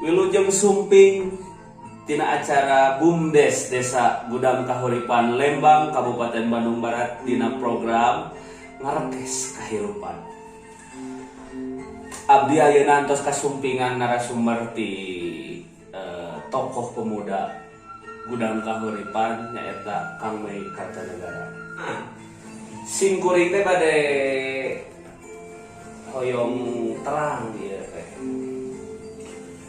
Wilujeng sumping tina acara BUMDes Desa Gudang Kahuripan Lembang, Kabupaten Bandung Barat, dina program Ngarekes Kahirupan. Abdi ayeuna antos kasumpingan narasumber ti tokoh pemuda Gudang Kahuripan, nyaeta Kang Mei Kartanegara. Sim kuring teh bade hoyong terang ieu teh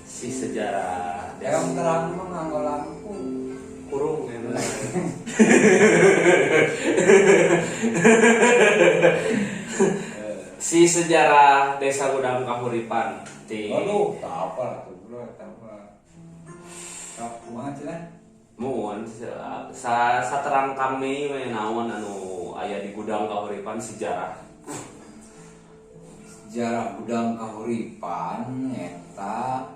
si sejarah Yang terang mah nganggo lampu. Kurung ya. Si sejarah Desa Gudang Kahuripan ti Aduh, tak apa lah tuh bro, tak apa. Tak kumaha cenah? Muhun sa saterang kami we naon anu aya di Gudang Kahuripan, sejarah. Sejarah Gudang Kahuripan eta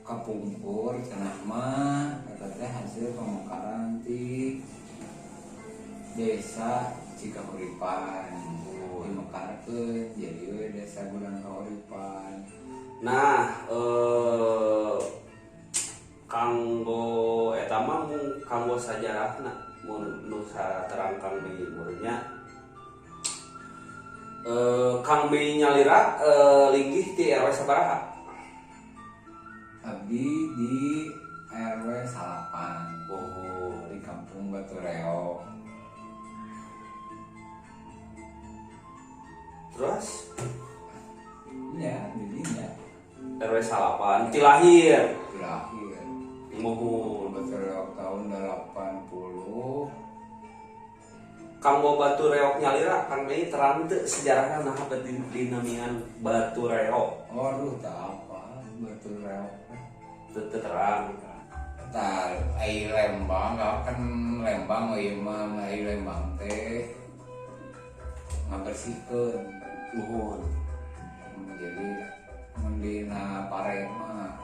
kapungkur cenah mah eta teh hasil pemekaran ti Desa Cikahuripan. Dimekarkeun jadi we Desa Gudang Kahuripan. Nah, kanggo eta mah mung kanggo sajarahna mun nu saterang Kang Mei meureunnya. Kang Mei nyalira linggih ti RW sabaraha? Abdi di RW 9 di Kampung Batu Reok. Terus? Iya, di dinya. RW 9 ti lahir. Ti lahir. Muhun. Batu Reok tahun 80. Kanggo Batu Reok nyalira, Kang Mei terang teu sejarahna naha bet dinamian Batu Reok? Waduh, tak apa Batu Reok. Teu teu terang. Tah, ai Lembang kan Lembang ieu mah, ai Lembang teh ngabersihkeun. Muhun. Jadi mun dina pare mah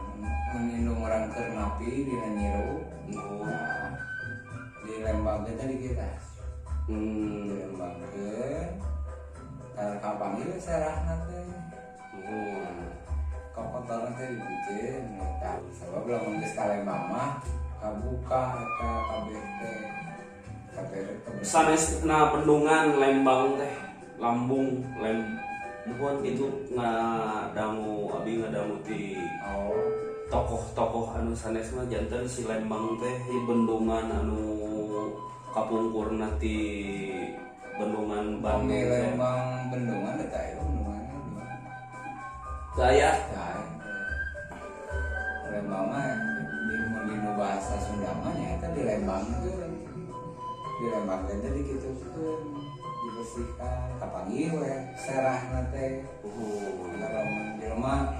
mun indung urang keur napi dina nyiru. Muhun. Nah, di Lembang teh tadi kita di Lembang teh tah kapanggil serahna teh. Muhun. Kakotoran teh dipiceun eta sabab lamun geus ka Lembang mah kabuka eta kabeh teh kabeh kabeh. Sanes na bendungan Lembang teh lambung lem muhun itu ngadangu, abi ngadangu ti tokoh-tokoh anu sanes mah janten si Lembang teh di bendungan anu kapungkurna ti bendungan Bandung Pami teh. Lembang bendungan eta aya bendungan gimana? Teu aya. Teu aya. Lembang mah di mun dinu bahasa Sunda mah nya eta di Lembangkeun. Di Lembangkeun teh dikitukeun, dibersihkan, kapanggih we serahna teh. Lamun jelema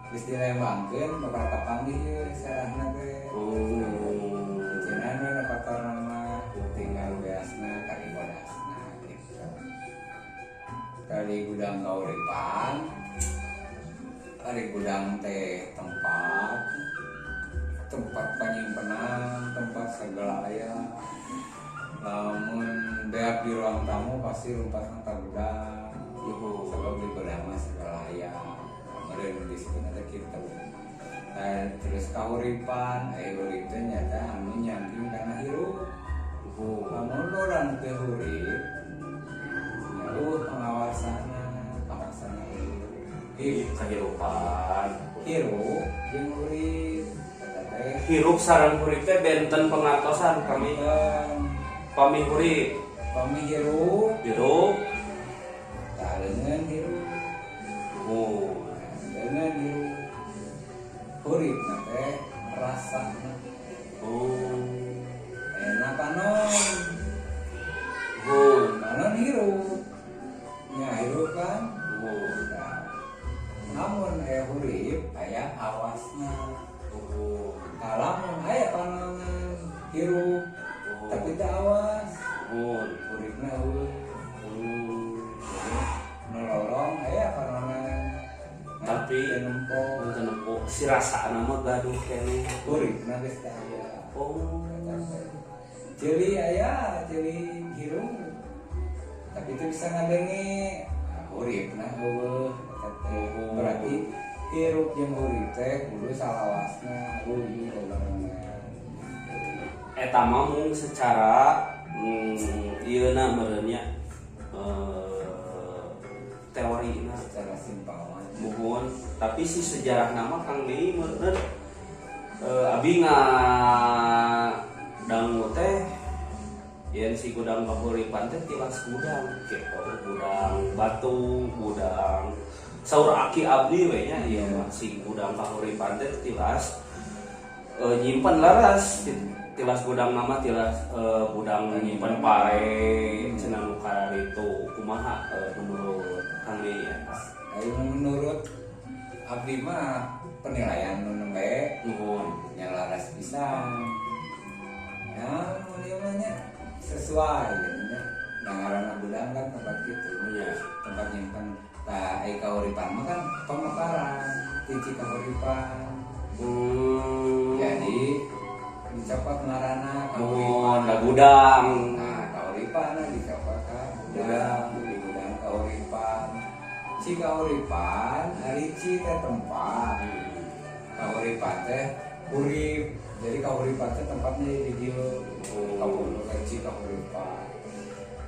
geus dilembangkeun bakal kapanggih we serahna teh. Cenah we nu kotorna mah tinggal beasna kali bodasna gitu. Kali Gudang Kahuripan, kali gudang teh tempat tempat penyimpenan, tempat segala aya. Lamun beak di ruang tamu pasti lompatna ka gudang. Sebab di gudang mah segala aya. Meureun disebutna teh kitu. Nah, terus kahuripan, aya hurip teh nyata anu nyamping kana hirup. Lamun urang teu hurip, nya eueuh pengawasanna, kawasanna eueuh. Ih, kehidupan. Hirup jeung hurip eta teh. Hirup sareng hurip teh benten pengartosan kami. Benten. Pami hurip. Pami hirup. Hirup. Tah leungeun hirup. Leungeun hirup. Hurip na teh rasana. Enak panon. Panon hirup. Nya hirup kan. Nah, namun aya hurip aya awasna. Lamun aya panonan hirup tapi teu awas. Huripna eueuh. Jadi nololong aya panonan. Tapi teu nempo. Teu nempo si rasana mah gaduh keneh. Huripna geus teu aya. Ceuli aya, ceuli hirup. Tapi teu bisa ngadenge. Nah, huripna eueuh eta teh. Berarti Hirup jeung hurip teh kudu salawasna luyu babarengan. Eta mah mung secara ieu na meureun nya teorina secara simpel mah. Muhun, tapi si sejarah nama Kang Mei meureun abi ngadangu teh yen si gudang kahuripan teh tilas gudang gitu, gudang batu, gudang saur aki abdi we nya ieu mah si gudang kahuripan teh tilas nyimpen laras tilas gudang nama tilas gudang nyimpen pare cenah nu kararitu kumaha menurut Kang Mei eta? Ayo menurut abdi mah penilaian nu nembe Nuhun. Nya laras pisan. Ya, mun ieu mah nya sesuai gitu nya. Nah, ngaranna gudang kan tempat gitu. Nya. Tempat nyimpen tah ai kahuripan mah kan pemekaran ti kahuripan. Jadi dicopot ngaranna Nuhun, kahuripan. da gudang. Nah, kahuripan dicopot ka gudang, di gudang kahuripan. Ci kahuripan, ari ci teh tempat. Kahuripan teh hurip. Jadi kahuripan teh tempatnya di dieu. Oh. Kampung teh ci kahuripan.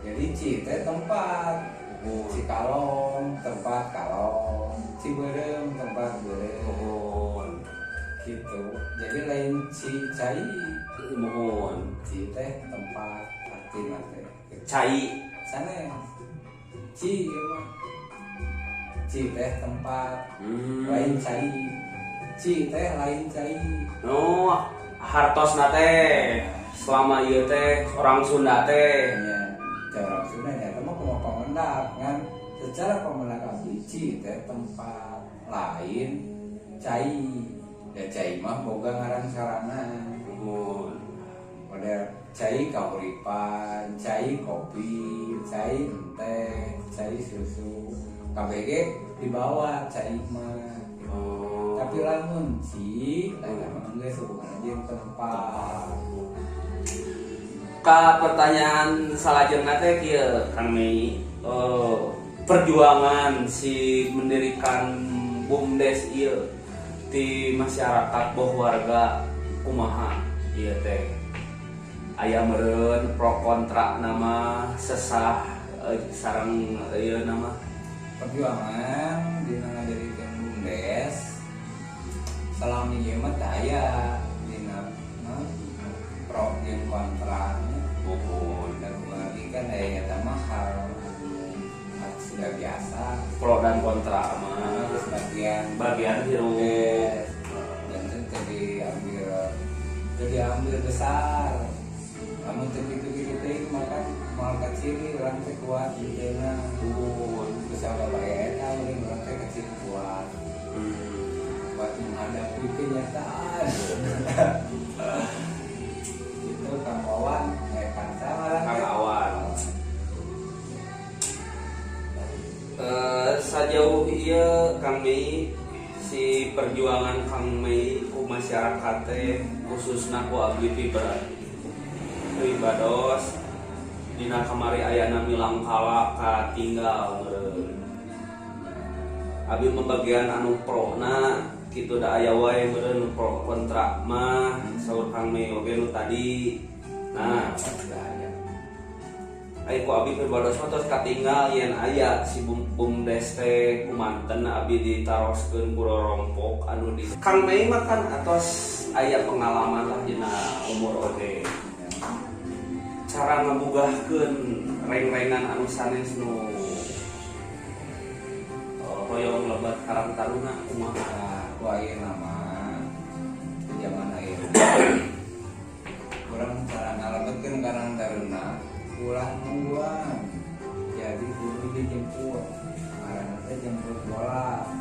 Jadi ci teh tempat. Oh. Cikalong tempat kalong, Cibeureum tempat beureum. Nuhun. Gitu. Jadi lain ci cai, Nuhun. Ci teh tempat artina teh. Cai. Sanes. Ci ieu mah. Ci teh tempat, lain cai. Ci teh lain cai. No, hartosna teh selama ieu teh orang Sunda teh. Nya orang Sunda nya eta mah kumaha pamendak ngan secara pamendak abdi ci teh tempat lain cai. Da cai mah boga ngaran sorangan. Nuhun. Model cai kahuripan, cai kopi, cai enteh, cai susu. KBG dibawa cai mah. Oh. Tapi lamun ci, lain mah geus hubungan jeung tempat. Ka pertanyaan salajengna teh kieu Kang Mei, perjuangan si mendirikan BUMDes ieu di masyarakat boh warga kumaha ieu teh? Aya meureun pro kontra nama sesah sareng ieu nama Perjuangan dina ngadirikan BUMDes selama ieu mah teu aya dina naon, pro jeung kontra nya. Muhun. Dan kumargi kan aya eta mah hal anu sudah biasa. Pro dan kontra mah karena geus bagian bagian hirup. BUMDes. Dan itu teu diambil besar. Lamun teu kitu-kitu teh mah kan moal kecil urang teh kuat henteu. Muhun. Terus ada bae eta meureun urang teh kecil kuat. Kuat menghadapi kenyataan. Itu Kang Wawan, Kang sama lah. Kang Awan. Sejauh ieu Kang Mei si perjuangan Kang Mei ku masyarakat teh khususna ku abdi pribados dina kamari ayana milangkala katinggal meureun. Abi membagian anu pro na kitu da aya wae meureun pro kontra mah saur Kang Mei oge nu tadi. Nah, ai ku abi pribados mah tos katinggal yen aya si BUMDes teh kumanten abi ditaroskeun ku rorompok anu di Kang Mei mah kan atos aya pengalaman lah dina umur oge. Cara ngabugahkeun reng-rengan anu sanes nu hoyong lebat Karang Taruna kumaha? Nah, ku ayeuna mah di zaman ayeuna urang cara ngalebetkeun Karang Taruna ulah nungguan. Jadi kudu dijemput. Ngaranna teh jemput bola.